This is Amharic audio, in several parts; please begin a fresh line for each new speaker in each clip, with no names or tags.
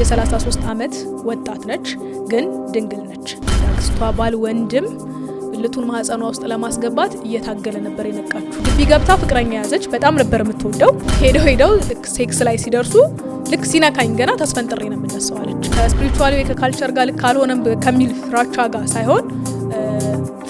የ33 ዓመት ወጣት ነች፣ ግን ድንግል ነች። የአክስቷ ባል ወንድም ብልቱን ማህፀኗ ውስጥ ለማስገባት እየታገለ ነበር የነቃችው። ግቢ ገብታ ፍቅረኛ ያዘች። በጣም ነበር የምትወደው። ሄደው ሄደው ልክ ሴክስ ላይ ሲደርሱ ልክ ሲነካኝ ገና ተስፈንጥሬ ነው የምነሳው አለች። ከ spiritual ወይ ከ culture ጋር ልክ አልሆነም ከሚል ፍራቻ ጋር ሳይሆን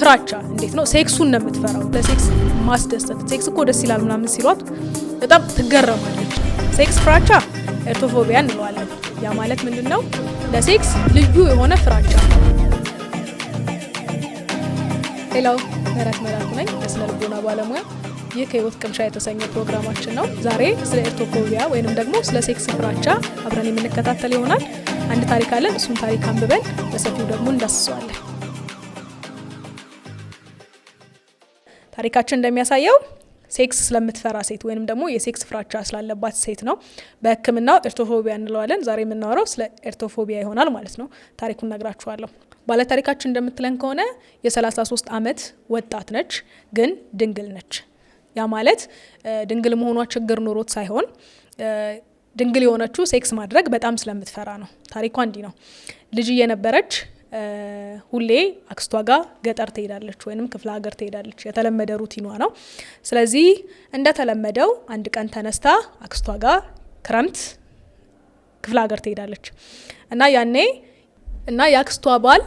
ፍራቻ እንዴት ነው ሴክሱን ነው የምትፈራው። ለሴክስ ማስደሰት ሴክስ እኮ ደስ ይላል ምናምን ሲሏት በጣም ትገረማለች። ሴክስ ፍራቻ erotophobia እንለዋለን። ያ ማለት ምንድን ነው? ለሴክስ ልዩ የሆነ ፍራቻ። ሌላው ምህረት መላኩ ነኝ፣ የስነ ልቦና ባለሙያ። ይህ ከህይወት ቅምሻ የተሰኘ ፕሮግራማችን ነው። ዛሬ ስለ erotophobia ወይንም ደግሞ ስለ ሴክስ ፍራቻ አብረን የምንከታተል ይሆናል። አንድ ታሪክ አለን። እሱን ታሪክ አንብበን በሰፊው ደግሞ እንዳስሰዋለን። ታሪካችን እንደሚያሳየው ሴክስ ስለምትፈራ ሴት ወይንም ደግሞ የሴክስ ፍራቻ ስላለባት ሴት ነው። በሕክምናው erotophobia እንለዋለን። ዛሬ የምናወራው ስለ erotophobia ይሆናል ማለት ነው። ታሪኩን ነግራችኋለሁ። ባለታሪካችን እንደምትለን ከሆነ የ33 ዓመት ወጣት ነች፣ ግን ድንግል ነች። ያ ማለት ድንግል መሆኗ ችግር ኖሮት ሳይሆን ድንግል የሆነችው ሴክስ ማድረግ በጣም ስለምትፈራ ነው። ታሪኳ እንዲህ ነው። ልጅ እየነበረች ሁሌ አክስቷ ጋር ገጠር ትሄዳለች ወይንም ክፍለ ሀገር ትሄዳለች። የተለመደ routine ኗ ነው። ስለዚህ እንደተለመደው አንድ ቀን ተነስታ አክስቷ ጋር ክረምት ክፍለ ሀገር ትሄዳለች እና ያኔ እና የአክስቷ ባል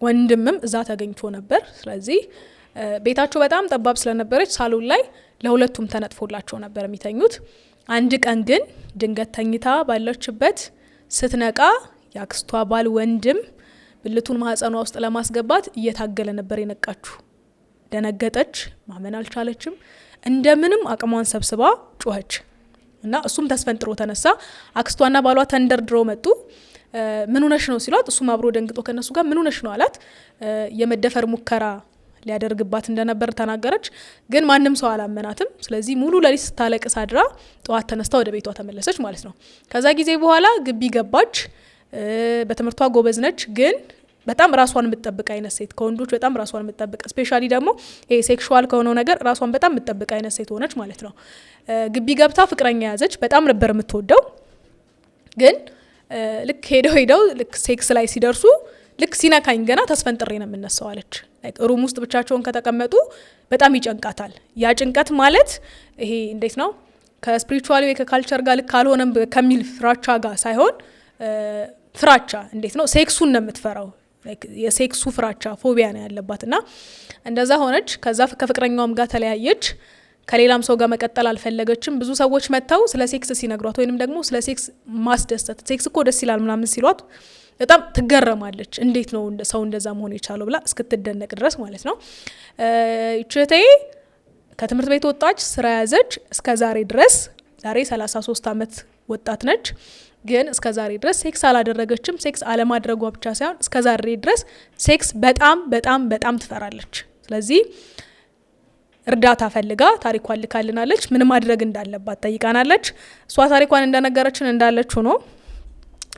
ወንድምም እዛ ተገኝቶ ነበር። ስለዚህ ቤታቸው በጣም ጠባብ ስለነበረች ሳሎን ላይ ለሁለቱም ተነጥፎላቸው ነበር የሚተኙት። አንድ ቀን ግን ድንገት ተኝታ ባለችበት ስትነቃ የአክስቷ ባል ወንድም ብልቱን ማህፀኗ ውስጥ ለማስገባት እየታገለ ነበር የነቃችው። ደነገጠች፣ ማመን አልቻለችም። እንደምንም አቅሟን ሰብስባ ጮኸች እና እሱም ተስፈንጥሮ ተነሳ። አክስቷና ባሏ ተንደርድረው መጡ። ምን ሆነሽ ነው ሲሏት፣ እሱም አብሮ ደንግጦ ከነሱ ጋር ምን ሆነሽ ነው አላት። የመደፈር ሙከራ ሊያደርግባት እንደነበር ተናገረች። ግን ማንም ሰው አላመናትም። ስለዚህ ሙሉ ለሊት ስታለቅስ አድራ ጠዋት ተነስታ ወደ ቤቷ ተመለሰች ማለት ነው። ከዛ ጊዜ በኋላ ግቢ ገባች። በትምህርቷ ጎበዝ ነች፣ ግን በጣም ራሷን የምትጠብቅ አይነት ሴት፣ ከወንዶች በጣም ራሷን የምትጠብቅ፣ especially ደግሞ ይሄ sexual ከሆነው ነገር ራሷን በጣም የምትጠብቅ አይነት ሴት ሆነች ማለት ነው። ግቢ ገብታ ፍቅረኛ ያዘች። በጣም ነበር የምትወደው፣ ግን ልክ ሄደው ሄደው ልክ ሴክስ ላይ ሲደርሱ ልክ ሲነካኝ ገና ተስፈንጥሬ ነው የምነሳው አለች። Room ውስጥ ብቻቸውን ከተቀመጡ በጣም ይጨንቃታል። ያ ጭንቀት ማለት ይሄ እንዴት ነው ከ spiritual ወይ ከ culture ጋር ልክ አልሆነም ከሚል ፍራቻ ጋር ሳይሆን ፍራቻ እንዴት ነው ሴክሱን ነው የምትፈራው። የሴክሱ ፍራቻ phobia ነው ያለባት እና እንደዛ ሆነች። ከዛ ከፍቅረኛውም ጋር ተለያየች። ከሌላም ሰው ጋር መቀጠል አልፈለገችም። ብዙ ሰዎች መጥተው ስለ ሴክስ ሲነግሯት ወይንም ደግሞ ስለ ሴክስ ማስደሰት ሴክስ እኮ ደስ ይላል ምናምን ሲሏት በጣም ትገረማለች። እንዴት ነው ሰው እንደዛ መሆን የቻለው ብላ እስክትደነቅ ድረስ ማለት ነው። ይህች ከትምህርት ቤት ወጣች፣ ስራ ያዘች። እስከ ዛሬ ድረስ ዛሬ 33 ዓመት ወጣት ነች። ግን እስከ ዛሬ ድረስ ሴክስ አላደረገችም። ሴክስ አለማድረጓ ብቻ ሳይሆን እስከ ዛሬ ድረስ ሴክስ በጣም በጣም በጣም ትፈራለች። ስለዚህ እርዳታ ፈልጋ ታሪኳን ልካልናለች። ምን ማድረግ እንዳለባት ጠይቃናለች። እሷ ታሪኳን እንደነገረችን እንዳለች ሆኖ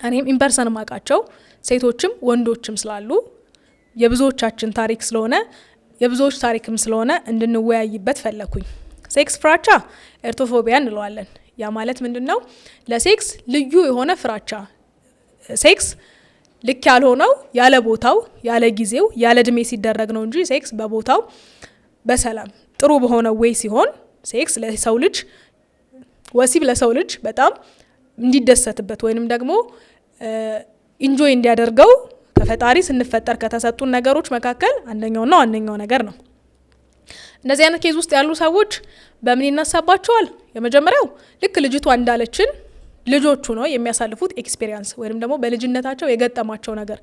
እኔም in person ማቃቸው ሴቶችም ወንዶችም ስላሉ የብዙዎቻችን ታሪክ ስለሆነ የብዙዎች ታሪክም ስለሆነ እንድንወያይበት ፈለኩኝ። ሴክስ ፍራቻ erotophobia እንለዋለን። ያ ማለት ምንድን ነው? ለሴክስ ልዩ የሆነ ፍራቻ። ሴክስ ልክ ያልሆነው ያለ ቦታው፣ ያለ ጊዜው፣ ያለ እድሜ ሲደረግ ነው እንጂ ሴክስ በቦታው በሰላም ጥሩ በሆነ way ሲሆን ሴክስ ለሰው ልጅ ወሲብ ለሰው ልጅ በጣም እንዲደሰትበት ወይንም ደግሞ enjoy እንዲያደርገው ከፈጣሪ ስንፈጠር ከተሰጡን ነገሮች መካከል አንደኛውና ዋነኛው ነገር ነው። እንደዚህ አይነት case ውስጥ ያሉ ሰዎች በምን ይነሳባቸዋል? የመጀመሪያው ልክ ልጅቷ እንዳለችን ልጆቹ ነው የሚያሳልፉት experience ወይም ደግሞ በልጅነታቸው የገጠማቸው ነገር።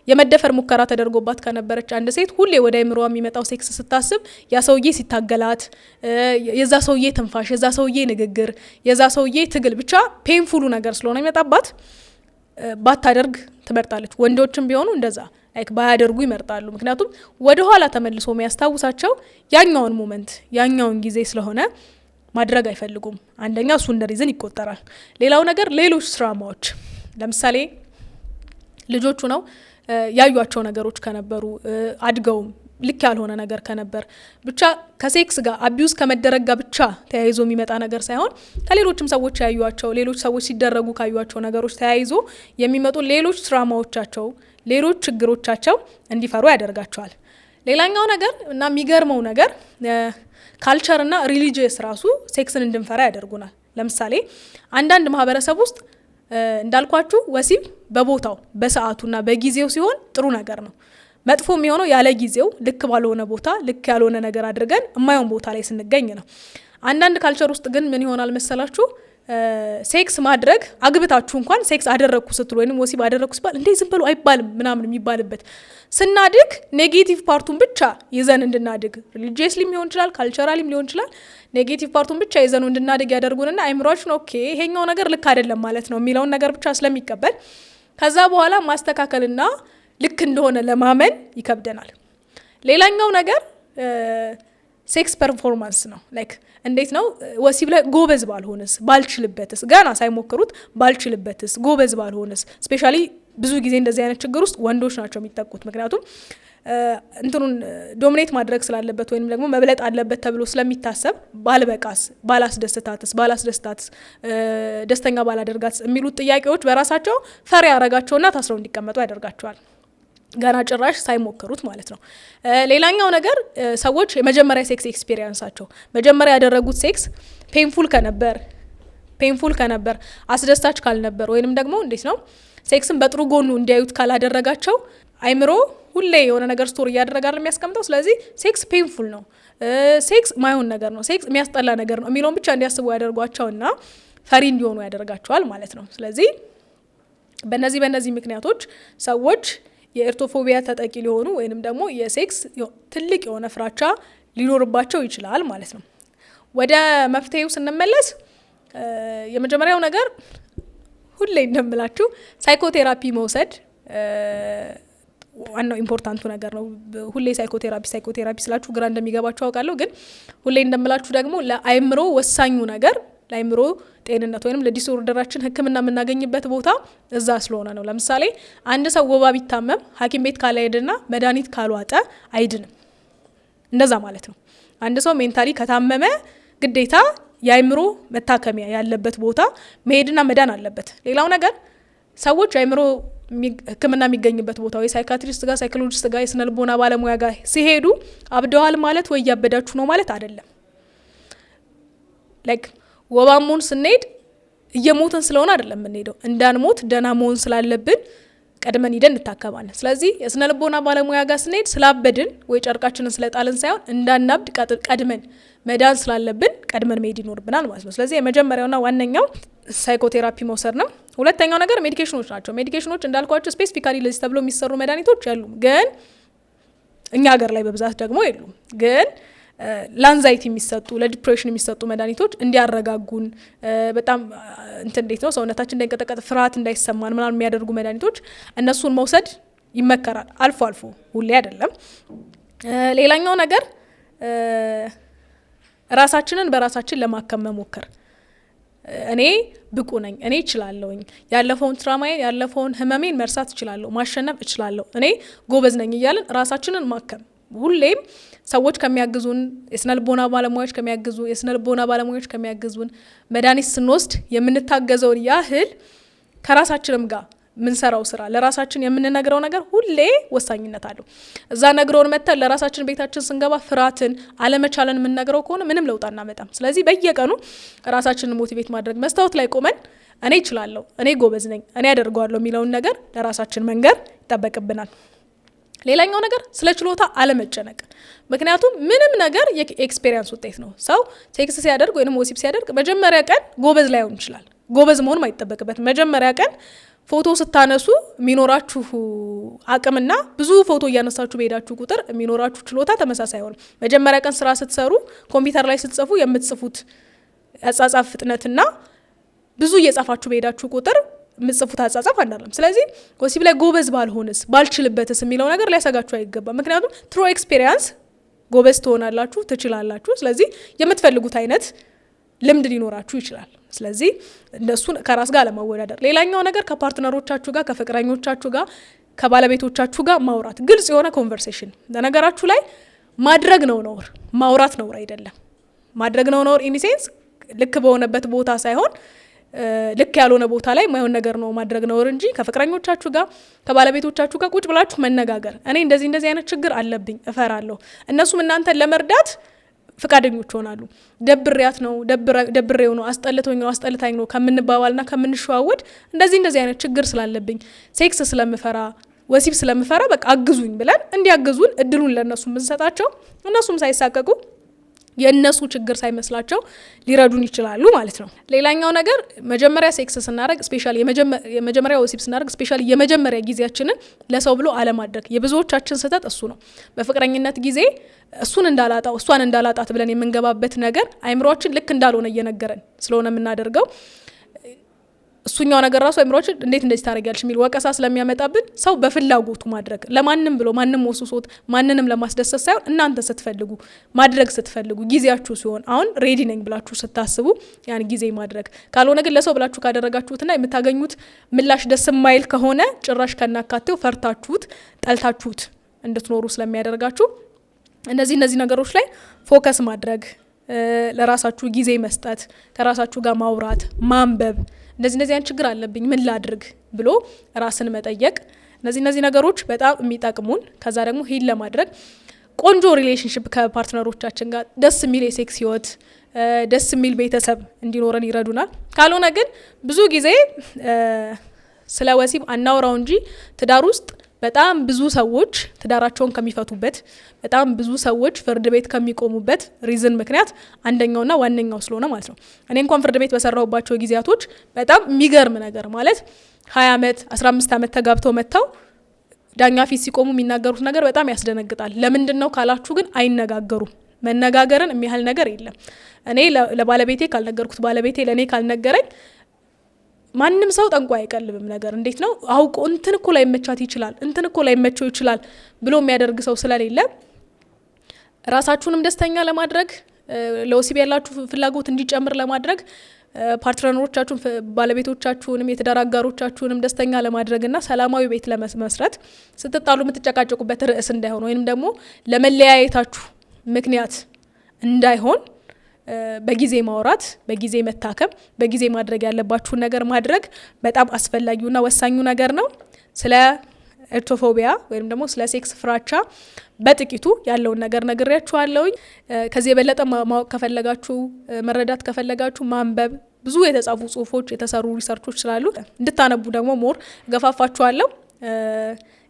የመደፈር ሙከራ ተደርጎባት ከነበረች አንድ ሴት ሁሌ ወደ አይምሮዋ የሚመጣው ሴክስ ስታስብ ያ ሰውዬ ሲታገላት፣ የዛ ሰውዬ ትንፋሽ፣ የዛ ሰውዬ ንግግር፣ የዛ ሰውዬ ትግል ብቻ painful ኡ ነገር ስለሆነ የሚመጣባት ባታደርግ ትመርጣለች። ወንዶችም ቢሆኑ እንደዛ like ባያደርጉ ይመርጣሉ። ምክንያቱም ወደ ኋላ ተመልሶ የሚያስታውሳቸው ያኛውን moment ያኛውን ጊዜ ስለሆነ ማድረግ አይፈልጉም። አንደኛ እሱ እንደ reason ይቆጠራል። ሌላው ነገር ሌሎች trauma ዎች ለምሳሌ ልጆቹ ነው ያዩቸው ነገሮች ከነበሩ አድገውም ልክ ያልሆነ ነገር ከነበር ብቻ ከ sex ጋር abuse ከመደረግ ጋር ብቻ ተያይዞ የሚመጣ ነገር ሳይሆን ከሌሎችም ሰዎች ያዩዋቸው፣ ሌሎች ሰዎች ሲደረጉ ካዩዋቸው ነገሮች ተያይዞ የሚመጡ ሌሎች trauma ዎቻቸው፣ ሌሎች ችግሮቻቸው እንዲፈሩ ያደርጋቸዋል። ሌላኛው ነገር እና የሚገርመው ነገር culture እና religious ራሱ ሴክስን እንድንፈራ ያደርጉናል። ለምሳሌ አንዳንድ ማህበረሰብ ውስጥ እንዳልኳችሁ ወሲብ በቦታው በሰዓቱና በጊዜው ሲሆን ጥሩ ነገር ነው። መጥፎ የሚሆነው ያለ ጊዜው ልክ ባልሆነ ቦታ ልክ ያልሆነ ነገር አድርገን የማይሆን ቦታ ላይ ስንገኝ ነው። አንዳንድ culture ውስጥ ግን ምን ይሆናል መሰላችሁ? ሴክስ ማድረግ አግብታችሁ እንኳን ሴክስ አደረግኩ ስትሉ ወይም ወሲብ አደረግኩ ሲባል እንዴ ዝም በሉ አይባልም ምናምን የሚባልበት፣ ስናድግ negative part ኡን ብቻ ይዘን እንድናድግ religiously ም ሊሆን ይችላል፣ culturally ም ሊሆን ይችላል። Negative part ኡን ብቻ ይዘን እንድናድግ ያደርጉንና አይምሯችን okay ይሄኛው ነገር ልክ አይደለም ማለት ነው የሚለውን ነገር ብቻ ስለሚቀበል ከዛ በኋላ ማስተካከልና ልክ እንደሆነ ለማመን ይከብደናል። ሌላኛው ነገር sex performance ነው። Like እንዴት ነው ወሲብ ላይ ጎበዝ ባልሆንስ፣ ባልችልበትስ፣ ገና ሳይሞክሩት ባልችልበትስ፣ ጎበዝ ባልሆንስ። Especially ብዙ ጊዜ እንደዚህ አይነት ችግር ውስጥ ወንዶች ናቸው የሚጠቁት። ምክንያቱም እንትኑን dominate ማድረግ ስላለበት ወይንም ደግሞ መብለጥ አለበት ተብሎ ስለሚታሰብ ባልበቃስ፣ ባላስደስታትስ፣ ደስተኛ ባላደርጋትስ የሚሉት ጥያቄዎች በራሳቸው ፈሪ ያረጋቸውና ታስረው እንዲቀመጡ ያደርጋቸዋል። ገና ጭራሽ ሳይሞክሩት ማለት ነው። ሌላኛው ነገር ሰዎች የመጀመሪያ sex experience ኣቸው፣ መጀመሪያ ያደረጉት sex painful ከነበር፣ አስደሳች ካልነበር ወይንም ደግሞ እንዴት ነው ሴክስን በጥሩ ጎኑ እንዲያዩት ካላደረጋቸው አይምሮ ሁሌ የሆነ ነገር store እያደረገ አይደል የሚያስቀምጠው። ስለዚህ sex painful ነው፣ sex ማይሆን ነገር ነው፣ sex የሚያስጠላ ነገር ነው የሚለውን ብቻ እንዲያስቡ ያደርጓቸውና ፈሪ እንዲሆኑ ያደርጋቸዋል ማለት ነው። ስለዚህ በእነዚህ ምክንያቶች ሰዎች የ erotophobia ተጠቂ ሊሆኑ ወይንም ደግሞ የሴክስ ትልቅ የሆነ ፍራቻ ሊኖርባቸው ይችላል ማለት ነው። ወደ መፍትሄው ስንመለስ የመጀመሪያው ነገር ሁሌ እንደምላችሁ psychotherapy መውሰድ ዋናው important ኡ ነገር ነው። ሁሌ psychotherapy psychotherapy ስላችሁ ግራ እንደሚገባችሁ አውቃለሁ። ግን ሁሌ እንደምላችሁ ደግሞ ለአይምሮ ወሳኙ ነገር፣ ለአይምሮ ጤንነት ወይም ለ disorder ኣችን ሕክምና የምናገኝበት ቦታ እዛ ስለሆነ ነው። ለምሳሌ አንድ ሰው ወባ ቢታመም ሐኪም ቤት ካልሄደና መድኃኒት ካልዋጠ አይድንም። እንደዛ ማለት ነው። አንድ ሰው mentally ከታመመ ግዴታ የአይምሮ መታከሚያ ያለበት ቦታ መሄድና መዳን አለበት። ሌላው ነገር ሰዎች የአይምሮ ሕክምና የሚገኝበት ቦታ ወይ psychiatrist ጋር፣ psychologist ጋር፣ የስነ ልቦና ባለሙያ ጋር ሲሄዱ አብደዋል ማለት ወይ እያበዳችሁ ነው ማለት አይደለም። Like ወባ አሞን ስንሄድ እየሞትን ስለሆነ አይደለም የምንሄደው፣ እንዳንሞት ደህና መሆን ስላለብን ቀድመን ሂደን እንታከማለን። ስለዚህ የስነ ልቦና ባለሙያ ጋር ስንሄድ ስላበድን ወይ ጨርቃችንን ስለጣልን ሳይሆን እንዳናብድ ቀድመን መዳን ስላለብን ቀድመን መሄድ ይኖርብናል ማለት ነው። ስለዚህ የመጀመሪያውና ዋነኛው psychotherapy መውሰድ ነው። ሁለተኛው ነገር medication ኖች ናቸው። Medication ኖች እንዳልኳችሁ specifically ለዚህ ተብሎ የሚሰሩ መድኃኒቶች የሉም፣ ግን እኛ ሀገር ላይ በብዛት ደግሞ የሉም። ግን ለ anxiety የሚሰጡ፣ ለ depression የሚሰጡ መድኃኒቶች እንዲያረጋጉን፣ በጣም እንትን እንዴት ነው ሰውነታችን እንዳይንቀጠቀጥ፣ ፍርሃት እንዳይሰማን ምናምን የሚያደርጉ መድኃኒቶች እነሱን መውሰድ ይመከራል። አልፎ አልፎ፣ ሁሌ አይደለም። ሌላኛው ነገር ራሳችንን በራሳችን ለማከም መሞከር። እኔ ብቁ ነኝ፣ እኔ እችላለሁኝ፣ ያለፈውን trauma ዬን ያለፈውን ህመሜን መርሳት እችላለሁ፣ ማሸነፍ እችላለሁ፣ እኔ ጎበዝ ነኝ እያልን ራሳችንን ማከም። ሁሌም ሰዎች ከሚያግዙን፣ የስነ ልቦና ባለሙያዎች ከሚያግዙን፣ መድኃኒት ስንወስድ የምንታገዘውን ያህል ከራሳችንም ጋር የምንሰራው ስራ፣ ለራሳችን የምንነግረው ነገር ሁሌ ወሳኝነት አለው። እዛ ነግሮን መተን ለራሳችን ቤታችን ስንገባ ፍርሃትን፣ አለመቻለን የምንነግረው ከሆነ ምንም ለውጥ አናመጣም። ስለዚህ በየቀኑ ራሳችንን motivate ማድረግ፣ መስታወት ላይ ቆመን እኔ እችላለሁ፣ እኔ ጎበዝ ነኝ፣ እኔ አደርገዋለሁ የሚለውን ነገር ለራሳችን መንገር ይጠበቅብናል። ሌላኛው ነገር ስለ ችሎታ አለመጨነቅ። ምክንያቱም ምንም ነገር የ experience ውጤት ነው። ሰው sex ሲያደርግ ወይም ወሲብ ሲያደርግ መጀመሪያ ቀን ጎበዝ ላይሆን ይችላል። ጎበዝ መሆንም አይጠበቅበትም። መጀመሪያ ቀን ፎቶ ስታነሱ የሚኖራችሁ አቅምና ብዙ ፎቶ እያነሳችሁ በሄዳችሁ ቁጥር የሚኖራችሁ ችሎታ ተመሳሳይ አይሆንም። መጀመሪያ ቀን ስራ ስትሰሩ፣ ኮምፒውተር ላይ ስትጽፉ የምትጽፉት አጻጻፍ ፍጥነትና ብዙ እየጻፋችሁ በሄዳችሁ ቁጥር የምትጽፉት አጻጻፍ አንድ አይደለም። ስለዚህ ወሲብ ላይ ጎበዝ ባልሆንስ፣ ባልችልበትስ የሚለው ነገር ሊያሰጋችሁ አይገባም። ምክንያቱም through experience ጎበዝ ትሆናላችሁ፣ ትችላላችሁ። ስለዚህ የምትፈልጉት አይነት ልምድ ሊኖራችሁ ይችላል። ስለዚህ እነሱን ከራስ ጋር አለማወዳደር። ሌላኛው ነገር ከ partner ኦቻችሁ ጋር፣ ከፍቅረኞቻችሁ ጋር ከባለቤቶቻችሁ ጋር ማውራት፣ ግልጽ የሆነ conversation። በነገራችሁ ላይ ማድረግ ነው ነውር፣ ማውራት ነውር አይደለም። ማድረግ ነው ነውር in a sense ልክ በሆነበት ቦታ ሳይሆን ልክ ያልሆነ ቦታ ላይ የማይሆን ነገር ነው ማድረግ ነውር እንጂ ከፍቅረኞቻችሁ ጋር፣ ከባለቤቶቻችሁ ጋር ቁጭ ብላችሁ መነጋገር፣ እኔ እንደዚህ እንደዚህ አይነት ችግር አለብኝ፣ እፈራለሁ። እነሱም እናንተን ለመርዳት ፍቃደኞች ይሆናሉ። ደብሬያት ነው፣ ደብሬው ነው፣ አስጠልቶኝ ነው፣ አስጠልታኝ ነው ከምንባባልና ከምንሸዋወድ እንደዚህ እንደዚህ አይነት ችግር ስላለብኝ፣ ሴክስ ስለምፈራ፣ ወሲብ ስለምፈራ በቃ አግዙኝ ብለን እንዲያግዙን እድሉን ለእነሱ ብንሰጣቸው እነሱም ሳይሳቀቁ፣ የእነሱ ችግር ሳይመስላቸው ሊረዱን ይችላሉ ማለት ነው። ሌላኛው ነገር መጀመሪያ ሴክስ ስናደርግ፣ especially የመጀመሪያ ወሲብ ስናደርግ፣ especially የመጀመሪያ ጊዜያችንን ለሰው ብሎ አለማድረግ። የብዙዎቻችን ስህተት እሱ ነው። በፍቅረኝነት ጊዜ እሱን እንዳላጣው፣ እሷን እንዳላጣት ብለን የምንገባበት ነገር አይምሯችን ልክ እንዳልሆነ እየነገረን ስለሆነ የምናደርገው እሱኛው ነገር ራሱ አይምሯችን እንዴት እንደዚህ ታደርጊያለሽ የሚል ወቀሳ ስለሚያመጣብን ሰው በፍላጎቱ ማድረግ፣ ለማንም ብሎ፣ ማንም ወስውሶት፣ ማንንም ለማስደሰት ሳይሆን እናንተ ስትፈልጉ፣ ማድረግ ስትፈልጉ፣ ጊዜያችሁ ሲሆን፣ አሁን ready ነኝ ብላችሁ ስታስቡ ያን ጊዜ ማድረግ። ካልሆነ ግን ለሰው ብላችሁ ካደረጋችሁትና የምታገኙት ምላሽ ደስ የማይል ከሆነ ጭራሽ ከናካቴው ፈርታችሁት፣ ጠልታችሁት እንድትኖሩ ስለሚያደርጋችሁ እነዚህ እነዚህ ነገሮች ላይ focus ማድረግ፣ ለራሳችሁ ጊዜ መስጠት፣ ከራሳችሁ ጋር ማውራት፣ ማንበብ፣ እንደዚህ እንደዚህ አይነት ችግር አለብኝ ምን ላድርግ ብሎ ራስን መጠየቅ፣ እነዚህ እነዚህ ነገሮች በጣም የሚጠቅሙን፣ ከዛ ደግሞ heal ለማድረግ፣ ቆንጆ relationship ከ partner ኦቻችን ጋር፣ ደስ የሚል የ sex ህይወት፣ ደስ የሚል ቤተሰብ እንዲኖረን ይረዱናል። ካልሆነ ግን ብዙ ጊዜ ስለ ወሲብ አናውራው እንጂ ትዳር ውስጥ በጣም ብዙ ሰዎች ትዳራቸውን ከሚፈቱበት፣ በጣም ብዙ ሰዎች ፍርድ ቤት ከሚቆሙበት reason ምክንያት አንደኛውና ዋነኛው ስለሆነ ማለት ነው። እኔ እንኳን ፍርድ ቤት በሰራሁባቸው ጊዜያቶች በጣም የሚገርም ነገር ማለት 20 ዓመት፣ 15 ዓመት ተጋብተው መጥተው ዳኛ ፊት ሲቆሙ የሚናገሩት ነገር በጣም ያስደነግጣል። ለምንድን ነው ካላችሁ ግን አይነጋገሩም። መነጋገርን የሚያህል ነገር የለም። እኔ ለባለቤቴ ካልነገርኩት፣ ባለቤቴ ለእኔ ካልነገረኝ ማንም ሰው ጠንቋይ አይቀልብም። ነገር እንዴት ነው አውቆ እንትን እኮ ላይመቻት ይችላል፣ እንትን እኮ ላይመቸው ይችላል ብሎ የሚያደርግ ሰው ስለሌለ ራሳችሁንም ደስተኛ ለማድረግ፣ ለወሲብ ያላችሁ ፍላጎት እንዲጨምር ለማድረግ፣ partner ኦቻችሁን፣ ባለቤቶቻችሁንም የትዳር አጋሮቻችሁንም ደስተኛ ለማድረግና ሰላማዊ ቤት ለመመስረት፣ ስትጣሉ የምትጨቃጨቁበት ርዕስ እንዳይሆን ወይንም ደግሞ ለመለያየታችሁ ምክንያት እንዳይሆን በጊዜ ማውራት፣ በጊዜ መታከም፣ በጊዜ ማድረግ ያለባችሁን ነገር ማድረግ በጣም አስፈላጊውና ወሳኙ ነገር ነው። ስለ erotophobia ወይም ደግሞ ስለ ሴክስ ፍራቻ በጥቂቱ ያለውን ነገር ነግሬያችኋለሁኝ። ከዚህ የበለጠ ማወቅ ከፈለጋችሁ፣ መረዳት ከፈለጋችሁ ማንበብ፣ ብዙ የተጻፉ ጽሁፎች፣ የተሰሩ research ኦች ስላሉ እንድታነቡ ደግሞ more እገፋፋችኋለሁ።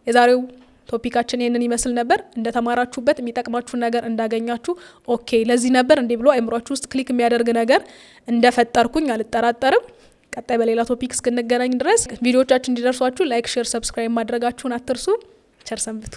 የዛሬው topic ኣችን ይህንን ይመስል ነበር። እንደተማራችሁበት፣ የሚጠቅማችሁን ነገር እንዳገኛችሁ፣ okay ለዚህ ነበር እንዲህ ብሎ አይምሯችሁ ውስጥ click የሚያደርግ ነገር እንደፈጠርኩኝ አልጠራጠርም። ቀጣይ በሌላ topic እስክንገናኝ ድረስ ቪዲዮዎቻችን እንዲደርሷችሁ like፣ share፣ subscribe ማድረጋችሁን አትርሱ። ቸር ሰንብቱ።